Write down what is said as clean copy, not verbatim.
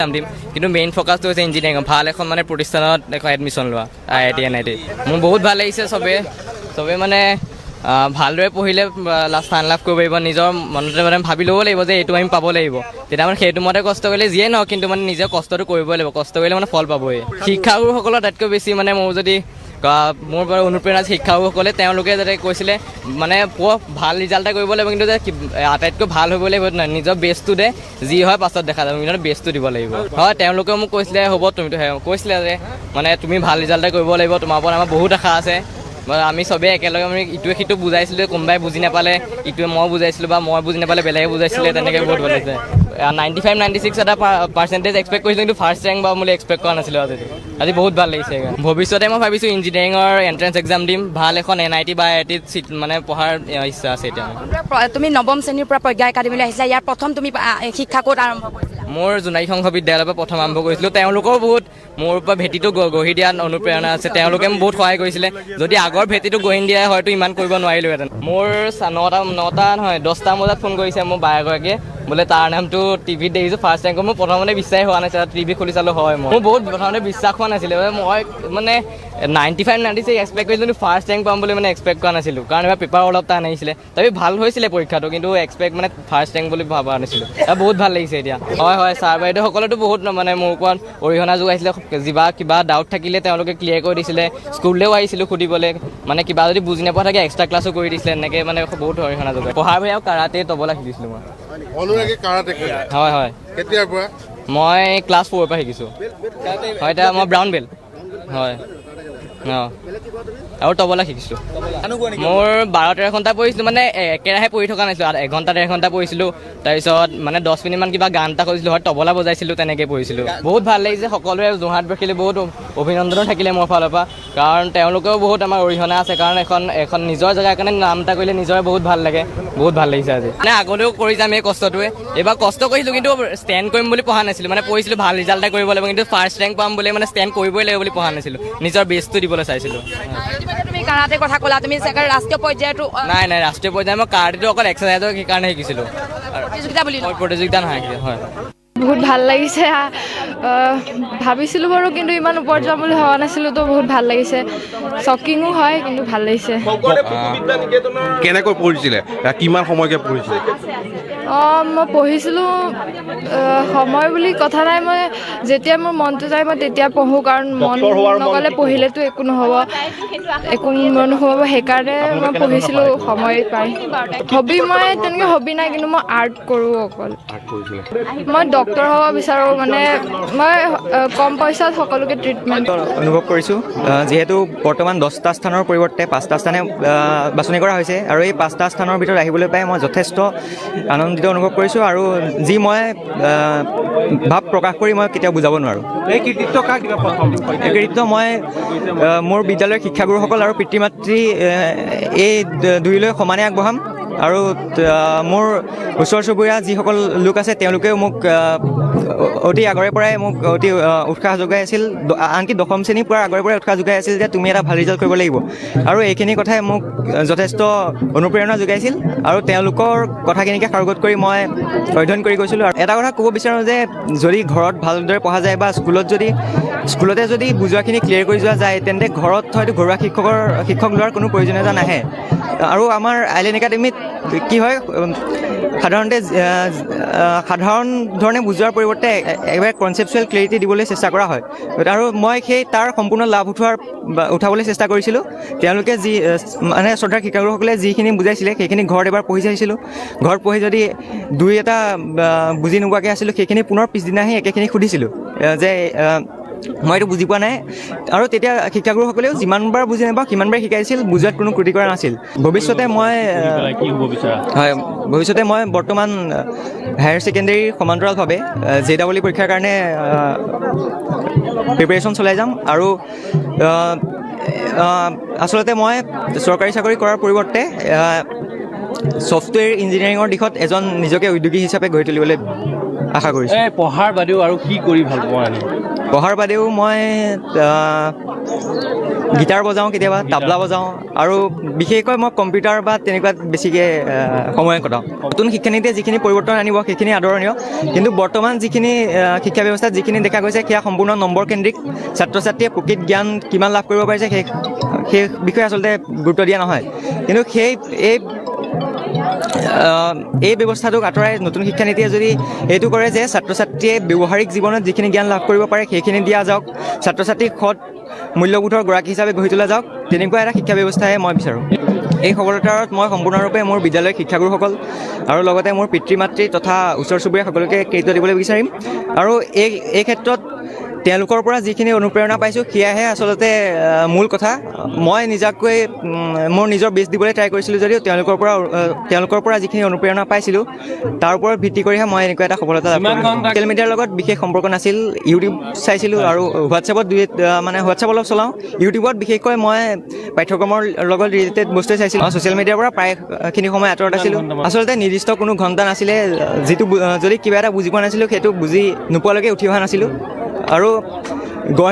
Exam দিম, কিন্তু main ফ'কাছটো হৈছে ইঞ্জিনিয়াৰিঙৰ ভাল এখন মানে প্ৰতিষ্ঠানত এখন এডমিশ্যন লোৱা, আইআইটি, এনআইটি। মোৰ বহুত ভাল লাগিছে। চবেই মানে ভালদৰে পঢ়িলে স্থান লাভ কৰিব পাৰিব। নিজৰ মনতে মানে ভাবি ল'ব লাগিব যে এইটো আমি পাব লাগিব। তেতিয়া মানে সেইটো মতে কষ্ট কৰিলে যিয়ে নহওক, কিন্তু মানে নিজে কষ্টটো কৰিবই লাগিব। কষ্ট কৰিলে মানে ফল পাবই। শিক্ষাগুৰুসকলৰ আটাইতকৈ বেছি মানে মোৰ যদি মোৰ পৰা অনুপ্ৰেৰণা আছে শিক্ষাগুৰুসকলে। তেওঁলোকে যাতে কৈছিলে মানে পুৰা ভাল ৰিজাল্ট এটা কৰিব লাগিব, কিন্তু যে আটাইতকৈ ভাল হ'ব লাগিব নহয়, নিজৰ বেষ্টটো দে, যি হয় পাছত দেখা যাব, কিন্তু বেষ্টটো দিব লাগিব। হয়, তেওঁলোকেও মোক কৈছিলে, হ'ব তুমিতো কৈছিলে যে মানে তুমি ভাল ৰিজাল্ট এটা কৰিব লাগিব, তোমাৰ ওপৰত আমাৰ বহুত আশা আছে। বা আমি চবেই একেলগে মানে ইটোৱে সিটো বুজাইছিলোঁ। কোনোবাই বুজি নাপালে ইটোৱে মই বুজাইছিলোঁ বা মই বুজি নাপালে বেলেগে বুজাইছিলে। তেনেকৈ বহুত ভাল লাগিছে। 95, 96 এটা পাৰ্চেণ্টেজ এক্সপেক্ট কৰিছিলোঁ, কিন্তু ফাৰ্ষ্ট ৰেংক পাম বুলি এক্সপেক্ট কৰা নাছিলোঁ। আজি বহুত ভাল লাগিছে। ভৱিষ্যতে মই ভাবিছোঁ ইঞ্জিনিয়াৰিঙৰ এণ্ট্ৰেঞ্চ এক্সাম দিম, ভাল এখন এনআইটি বা আইআইটিত চিট মানে পঢ়াৰ ইচ্ছা আছে এতিয়া। তুমি নৱম শ্ৰেণীৰ পৰা প্ৰজ্ঞা একাডেমীলৈ আহিছিলা। ইয়াৰ প্ৰথম তুমি শিক্ষা ক'ত আৰম্ভ কৰিছিলা? মোৰ জোনাকী সংঘ বিদ্যালয়ৰ পৰা প্ৰথম আৰম্ভ কৰিছিলোঁ। তেওঁলোকেও বহুত মোৰ পৰা ভেটিটো গঢ়ি দিয়াত অনুপ্ৰেৰণা আছে। তেওঁলোকে মোক বহুত সহায় কৰিছিলে। যদি আগৰ ভেটিটো গঢ়ি নিদিয়ে, হয়তো ইমান কৰিব নোৱাৰিলোহেঁতেন। মোৰ নটা, নটা নহয়, 10টা বজাত ফোন কৰিছে মোৰ বা এগৰাকীয়ে, বোলে তাৰ নামটো টিভিত দেখিছোঁ ফাৰ্ষ্ট ৰেংক। মোৰ প্ৰথমতে বিশ্বাসেই হোৱা নাছিলে। টিভি খুলি চালোঁ, হয়। মোৰ বহুত প্ৰথমতে বিশ্বাস হোৱা নাছিলে। মানে মই মানে 95, 96 এক্সপেক্ট কৰিছিলোঁ, কিন্তু ফাৰ্ষ্ট ৰেংক পাম বুলি মানে এক্সপেক্ট কৰা নাছিলোঁ, কাৰণ এবাৰ পেপাৰ অলপ টান আহিছিলে। তথাপি ভাল হৈছিলে পৰীক্ষাটো, কিন্তু এক্সপেক্ট মানে ফাৰ্ষ্ট ৰেংক বুলি ভবা নাছিলোঁ। আৰু বহুত ভাল লাগিছে এতিয়া। হয়, ছাৰ বাইদেউসকলেতো বহুত মানে মোৰ ওপৰত অৰিহণা যোগাইছিলে। কিবা ডাউট থাকিলে তেওঁলোকে ক্লিয়াৰ কৰি দিছিলে। স্কুললৈও আহিছিলোঁ সুধিবলৈ, মানে কিবা যদি বুজি নোপোৱা থাকে এক্সট্ৰা ক্লাছো কৰি দিছিলে। এনেকৈ মানে বহুত অৰিহণা যোগায়। পঢ়াৰ বাহিৰে আৰু কাৰাটে, তবলা শিকিছিলোঁ মই। অনুৰাগী কাৰাটে খেলে? হয়। কেতিয়াৰ পৰা? মই ক্লাছ 4ৰ পৰা শিকিছোঁ। হয়, এতিয়া মই ব্ৰাউন বেল্ট হয়। অঁ, আৰু তবলা শিকিছোঁ। মোৰ 12-13 ঘণ্টা পঢ়িছিলোঁ, মানে একেৰাহে পঢ়ি থকা নাছিলোঁ। এঘণ্টা 1.5 ঘণ্টা পঢ়িছিলোঁ, তাৰপিছত মানে 10 মিনিটমান কিবা গান এটা কৰিছিলোঁ, হয়, তবলা বজাইছিলোঁ, তেনেকৈ পঢ়িছিলোঁ। বহুত ভাল লাগিছে। সকলোৱে যোৰহাটবাসীলৈ বহুত অভিনন্দনো থাকিলে মোৰ ফালৰ পৰা, কাৰণ তেওঁলোকেও বহুত আমাৰ অৰিহণা আছে। কাৰণ এখন এখন নিজৰ জেগাৰ কাৰণে নাম এটা কৰিলে নিজৰে বহুত ভাল লাগে। বহুত ভাল লাগিছে আজি। মানে আগলৈও কৰি যাম এই কষ্টটোৱে। এইবাৰ কষ্ট কৰিছিলোঁ, কিন্তু ষ্টেণ্ড কৰিম বুলি পঢ়া নাছিলোঁ। মানে পঢ়িছিলোঁ ভাল ৰিজাল্ট এটা কৰিব লাগিব, কিন্তু ফাৰ্ষ্ট ৰেংক পাম বুলি মানে ষ্টেণ্ড কৰিবই লাগিব বুলি পঢ়া নাছিলোঁ। নিজৰ বেষ্টটো দিবলৈ চাইছিলোঁ। ইতিমধ্যে তুমি কাৰাটে কথা ক'লা, তুমি চাগে ৰাষ্ট্ৰীয় পৰ্যায়তো নাই, ৰাষ্ট্ৰীয় পৰ্যায়ত মই কাৰাটেটো অকল এক্সাৰচাইজৰ কাৰণে শিকিছিলোঁ। প্ৰতিযোগিতা বুলি নহয়। প্ৰতিযোগিতা নহয়, হয়। বহুত ভাল লাগিছে। ভাবিছিলোঁ বাৰু, কিন্তু ইমান ওপৰত যাম বুলি ভবা নাছিলোঁ। তো বহুত ভাল লাগিছে। শ্বকিঙো হয়, কিন্তু ভাল লাগিছে। কেনেকৈ পঢ়িছিলে? কিমান সময়কে পঢ়িছিলে? অঁ, মই পঢ়িছিলোঁ। সময় বুলি কথা নাই, মই যেতিয়া মোৰ মনটো যায় মই তেতিয়া পঢ়োঁ, কাৰণ মন নগ'লে পঢ়িলেতো একো নহ'ব, একো মন নোসোমাব। সেইকাৰণে মই পঢ়িছিলোঁ সময় পাই। হবি, মই তেনেকৈ হবি নাই, কিন্তু মই আৰ্ট কৰোঁ অকল। আৰ্ট কৰিছিলে? মই ডক্টৰ হ'ব বিচাৰোঁ, মানে মই কম পইচাত সকলোকে ট্ৰিটমেণ্ট অনুভৱ কৰিছোঁ, যিহেতু বৰ্তমান 10টা স্থানৰ পৰিৱৰ্তে পাঁচটা স্থানে বাছনি কৰা হৈছে আৰু এই পাঁচটা স্থানৰ ভিতৰত আহিবলৈ পাই মই যথেষ্ট আনন্দিত অনুভৱ কৰিছোঁ আৰু যি মই ভাৱ প্ৰকাশ কৰি মই কেতিয়াও বুজাব নোৱাৰোঁ। এই কৃতিত্ব কাক দিবা প্ৰথম? এই কৃতিত্ব মই মোৰ বিদ্যালয়ৰ শিক্ষাগুৰুসকল আৰু পিতৃ মাতৃ, এই দুয়োলৈ সমানে আগবঢ়াম। আৰু মোৰ ওচৰ চুবুৰীয়া যিসকল লোক আছে, তেওঁলোকেও মোক অতি আগৰে পৰাই মোক অতি উৎসাহ যোগাই আছিল। আনকি দশম শ্ৰেণী পোৱাৰ আগৰে পৰাই উৎসাহ যোগাই আছিল যে তুমি এটা ভাল ৰিজাল্ট কৰিব লাগিব। আৰু এইখিনি কথাই মোক যথেষ্ট অনুপ্ৰেৰণা যোগাইছিল আৰু তেওঁলোকৰ কথাখিনিকে সাৰোগত কৰি মই অধ্যয়ন কৰি গৈছিলোঁ। আৰু এটা কথা ক'ব বিচাৰোঁ যে যদি ঘৰত ভালদৰে পঢ়া যায় বা স্কুলতে যদি বুজোৱাখিনি ক্লিয়াৰ কৰি যোৱা যায়, তেন্তে ঘৰত হয়তো ঘৰুৱা শিক্ষক লোৱাৰ কোনো প্ৰয়োজনীয়তা নাহে। আৰু আমাৰ আইলেণ্ড একাডেমীত কি হয়, সাধাৰণতে সাধাৰণ ধৰণে বুজোৱাৰ পৰিৱৰ্তে একেবাৰে কনচেপচুৱেল ক্লেৰিটি দিবলৈ চেষ্টা কৰা হয় আৰু মই সেই তাৰ সম্পূৰ্ণ লাভ উঠোৱাৰ বা উঠাবলৈ চেষ্টা কৰিছিলোঁ। তেওঁলোকে যি মানে শ্ৰদ্ধাৰ শিক্ষাগুৰুসকলে যিখিনি বুজাইছিলে, সেইখিনি ঘৰত এবাৰ পঢ়ি চাইছিলোঁ। ঘৰত পঢ়ি যদি দুই এটা বুজি নোপোৱাকৈ আছিলোঁ, সেইখিনি পুনৰ পিছদিনা আহি একেখিনি সুধিছিলোঁ যে মই এইটো বুজি পোৱা নাই। আৰু তেতিয়া শিক্ষাগুৰুসকলেও যিমানবাৰ বুজি নাপাওঁ সিমানবাৰ শিকাইছিল, বুজোৱাত কোনো ক্ৰুটি কৰা নাছিল। ভৱিষ্যতে মই পেলাই কি হ'ব বিচাৰা? হয়, ভৱিষ্যতে মই বৰ্তমান হায়াৰ ছেকেণ্ডেৰীৰ সমান্তৰালভাৱে জে ডাবল ই পৰীক্ষাৰ কাৰণে প্ৰিপেৰেশ্যন চলাই যাম। আৰু আচলতে মই চৰকাৰী চাকৰি কৰাৰ পৰিৱৰ্তে ছফ্টৱেৰ ইঞ্জিনিয়াৰিঙৰ দিশত এজন নিজকে উদ্যোগী হিচাপে গঢ়ি তুলিবলৈ আশা কৰিছোঁ। এই পঢ়াৰ বাদেও আৰু কি কৰি ভাল পোৱা এনে? পঢ়াৰ বাদেও মই গীটাৰ বজাওঁ, কেতিয়াবা তাবলা বজাওঁ আৰু বিশেষকৈ মই কম্পিউটাৰ বা তেনেকুৱাত বেছিকৈ সময় কটাওঁ। নতুন শিক্ষানীতিয়ে যিখিনি পৰিৱৰ্তন আনিব সেইখিনি আদৰণীয়, কিন্তু বৰ্তমান যিখিনি শিক্ষা ব্যৱস্থাত যিখিনি দেখা গৈছে সেয়া সম্পূৰ্ণ নম্বৰ কেন্দ্ৰিক। ছাত্ৰ ছাত্ৰীয়ে প্ৰকৃত জ্ঞান কিমান লাভ কৰিব পাৰিছে সেই বিষয়ে আচলতে গুৰুত্ব দিয়া নহয়। কিন্তু সেই এই এই ব্যৱস্থাটোক আঁতৰাই নতুন শিক্ষানীতিয়ে যদি এইটো কৰে যে ছাত্ৰ ছাত্ৰীয়ে ব্যৱহাৰিক জীৱনত যিখিনি জ্ঞান লাভ কৰিব পাৰে সেইখিনি দিয়া যাওক, ছাত্ৰ ছাত্ৰীক সৎ মূল্যবোধৰ গৰাকী হিচাপে গঢ়ি তোলা যাওক, তেনেকুৱা এটা শিক্ষা ব্যৱস্থাহে মই বিচাৰোঁ। এই সফলতাৰত মই সম্পূৰ্ণৰূপে মোৰ বিদ্যালয়ৰ শিক্ষাগুৰুসকল আৰু লগতে মোৰ পিতৃ মাতৃ তথা ওচৰ চুবুৰীয়া সকলোকে ক্ৰেডিট দিবলৈ বিচাৰিম। আৰু এই ক্ষেত্ৰত তেওঁলোকৰ পৰা যিখিনি অনুপ্ৰেৰণা পাইছোঁ সেয়াহে আচলতে মূল কথা। মই নিজাকৈ মোৰ নিজৰ বেষ্ট দিবলৈ ট্ৰাই কৰিছিলোঁ যদিও তেওঁলোকৰ পৰা যিখিনি অনুপ্ৰেৰণা পাইছিলোঁ তাৰ ওপৰত ভিত্তি কৰিহে মই এনেকুৱা এটা সফলতা লাভ কিমান কৰিলোঁ। ঘণ্টা- ছ'চিয়েল মিডিয়াৰ লগত বিশেষ সম্পৰ্ক নাছিল। ইউটিউব চাইছিলোঁ আৰু হোৱাটছএপত দুই মানে হোৱাটছএপ অলপ চলাওঁ। ইউটিউবত বিশেষকৈ মই পাঠ্যক্ৰমৰ লগত ৰিলেটেড বস্তুৱে চাইছিলোঁ। ছ'চিয়েল মিডিয়াৰ পৰা প্ৰায়খিনি সময় আঁতৰত আছিলোঁ। ঘণ্টামান? আচলতে নিৰ্দিষ্ট কোনো ঘণ্টা নাছিলে। যিটো যদি কিবা এটা বুজি পোৱা নাছিলোঁ, সেইটো বুজি নোপোৱালৈকে উঠি অহা নাছিলোঁ আৰু গঢ়